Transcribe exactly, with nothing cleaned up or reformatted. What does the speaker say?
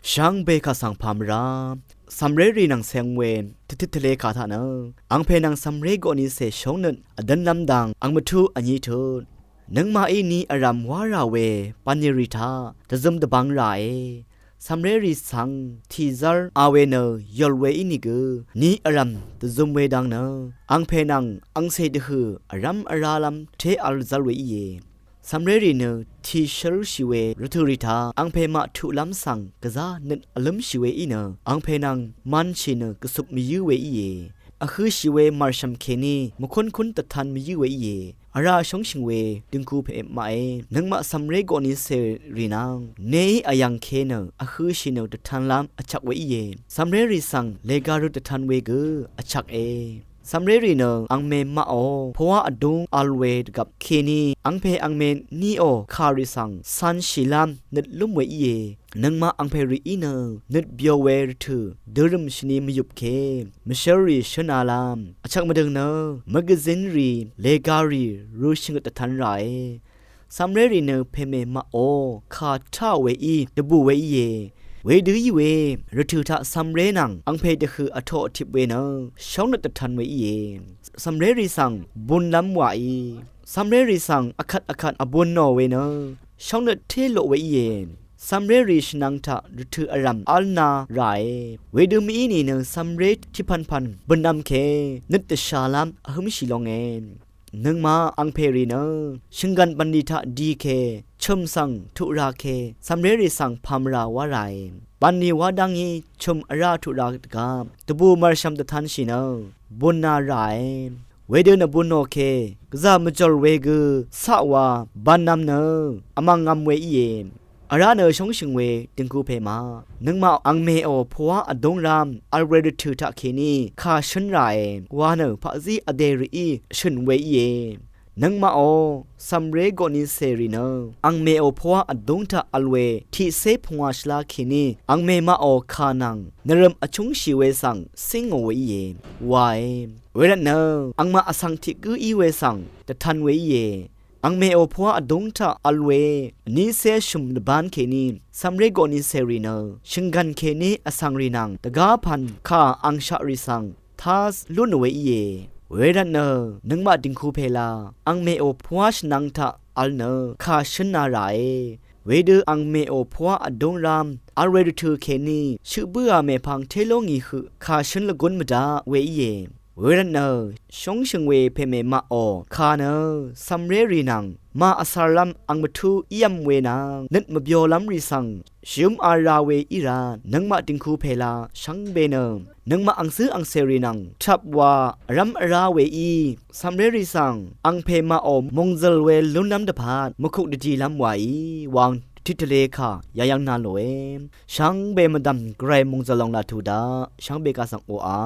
Shvngbe kaq svng pà mvrá cv̀mré rì nvng ceng we tvtit tvle kà taq nø angpè nvng cv̀mré goqni cè shóngnøt vdǿnlv́m dang ang mvtuq vnyi tut nøngmaqí ni vrv̀m wá rà we bv̀nlì rì taq dvzøm dvbvng ràe. Cv̀mré rì svng tìzv́r a we nø yòl we ínìgø ni vrv̀m dvzøm we dang nø angpè nvng angcè dvhø̀ vrv́m vrálv́m té v̄l zv́l we íe. Cv̀mré rì nø tìshǿlshì we rvtø̀ rì taq angpè maq tuqlv́m svng gvzá nøt vlǿmshì we í nø angpè nvng manshì nø gvsuk mvyǿ we íe. Vhøshì we màrshv̀m kèní mvkúnkún dvtan mvyǿ we íe. Vrá shóngshø̀ng we døngku pè maqe. Nøngmaq cv̀mré goqni cèrì nvng neí vyv̀ngke nø vhøshì nø dvtanlv́m vchvk we íe. Cv̀mré rì svng lèga rø dvtan we gø vchvke. Cv̀mré rì nø angmè maqò pvwá vdúng vl we dvgvp kèní angpè angmè niò kà rì svng canshìlv́m nøt lúm we íe. Nøngmaq angpè rìí nø nøt byo we rvtø̀ dørø̀m shvni mvyupke mvshǿr rì shǿnalv́m vchvk mvdøng nø mvgvzín rì lèga rì rø shvngøt dvtan ràe. Cv̀mré rì nø pèmè maqò kà táò weí dvbù we íe. Wedø í we rvtø̀ taq cv̀mré nvng angpè dvhø̀ vtoq vtip we nø shóngnøt dvtan we íe. Cv̀mré rì svng bunlv́m wàí cv̀mré rì svng vkvt vkvt vbunò we nø shóngnøt té loq we íe. Cv̀mré rì shvnvng taq rvtø̀ vrv̀m v́lna ràe. Wedø mv-í nìnø cv̀mré tiqpv̀npv̀n bø̀nvm ke nøt dvshàlv́m vhǿmshì longe. Nøngmaq angpè rì nø shø̀nggv̀n bv̀nlì taq di ke chø̀m svng tuq ra ke cv̀mré rì svng pà mvrà wá ràe. Bv̀nlì wá dv́ngí chø̀m vrá tuq ra dvgvp dvbù mv̀rshv̀m dvtanshì nø bunna ràe. Wedø nvbunò ke gvzà mvjòl we gø caqwa bannvm nø vmv̀ngvm we íe. Vrá nø shóngshø̀ng we døngku pè maq nøngmaq angmèò pvwá vdúngrám vl we rvtø̀ taqkèní kà shǿn ràe wa nø paqzí vdè rìí shø̀n we íe. Nøngmaqò cv̀mré goqni cèrì nø angmèò pvwá vdúng taq vl we tiqcé pungwà shvla kèní angmè maqò kà nvng nvrø̀m vchúngshì we svng cíngò we íe wae. Wervtnø angmaq vsvng tiq gǿ í we svng dvtan we íe. Angmèò pvwá vdúng taq vl we vnícé shø̀m dvbán kèní cv̀mré goqni cèrì nø shø̀nggv̀n kèní vsvng rì nvng dvgá pv̀n kà angshaq rì svng tá lúnò we íe. Wervtnø nøngmaq døngku pèla angmèò pvwá shvnvng taq vl nø kà shǿnna ràe. Wedø angmèò pvwá vdúngrám vl we rvtø̀ kèní shøq bǿà mèpvng té ló ngì høq kà shǿn lvgún mvdaq we íe. Wervtnø shóngshø̀ng we pèmè maqò kà nø cv̀mré rì nvng mà vcàrlv́m ang mvtú ívm we nvng nøt mvbyolv́m rì svng shø̀m ara we í rá nøngmaq døngku pèla shvngbe nø nøngmaq angcǿ angcèrì nvng tvp wa vrv́m vrá weí cv̀mré rì svng angpè maqò mòngzø̀l we lúnlv́m dvpvt mvkuk dvdilv́m wàí wang titvle kà yayv́ng na lòe. Shvngbe mvdv̀m gvray mòngzø̀l lòng laq tuq daq shvngbe kaq svng oqà